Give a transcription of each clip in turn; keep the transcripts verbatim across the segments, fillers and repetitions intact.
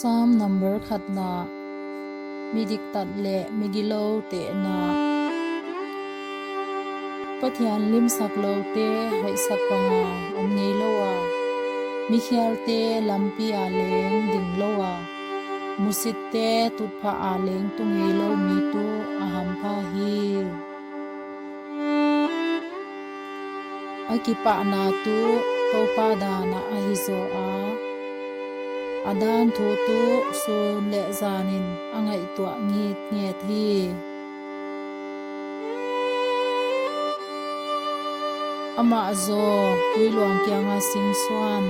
Tam number khatna, midiktat leh migilou tehna. Pathian limsakloute hoihsak banga om ngeilou a, mikhialte lampi a leng dinglou a, musitte tutphah a leng tu ngeilou mi tuh a hampha hi. A kipahna tuh Toupa dan ah ahi zaw a, a dan thu tuh sun leh zan in a ngaihtuah ngitnget hi. Amah zaw tuiluang kianga singsuan,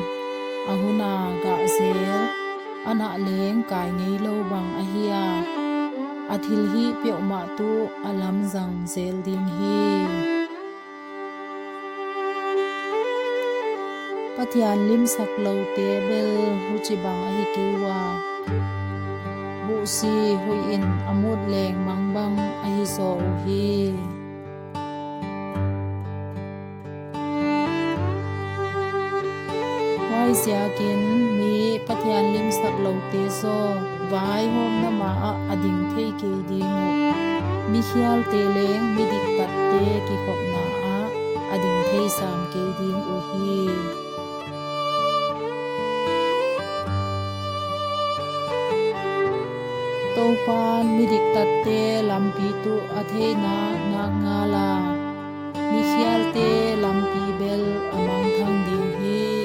a hun a gah zel, a nah leng kai ngeilou bang ahi a, a thilhih peuhmah tuh a lamzang zel ding hi. Pathian limsakloute bel huchibang ahi kei ua, buhsi huih in a mut leng mangbang ahi zaw uhi. Huaiziakin mi Pathian limsakloute zaw vaihawmna ma ah a ding thei kei ding uh, mikhialte leng midiktatte kikhopna ah a ding thei sam kei ding uhi. Toupan midiktatte lampi tuh a thei naknak ngal a, mikhialte lampi bel a mangthang ding hi.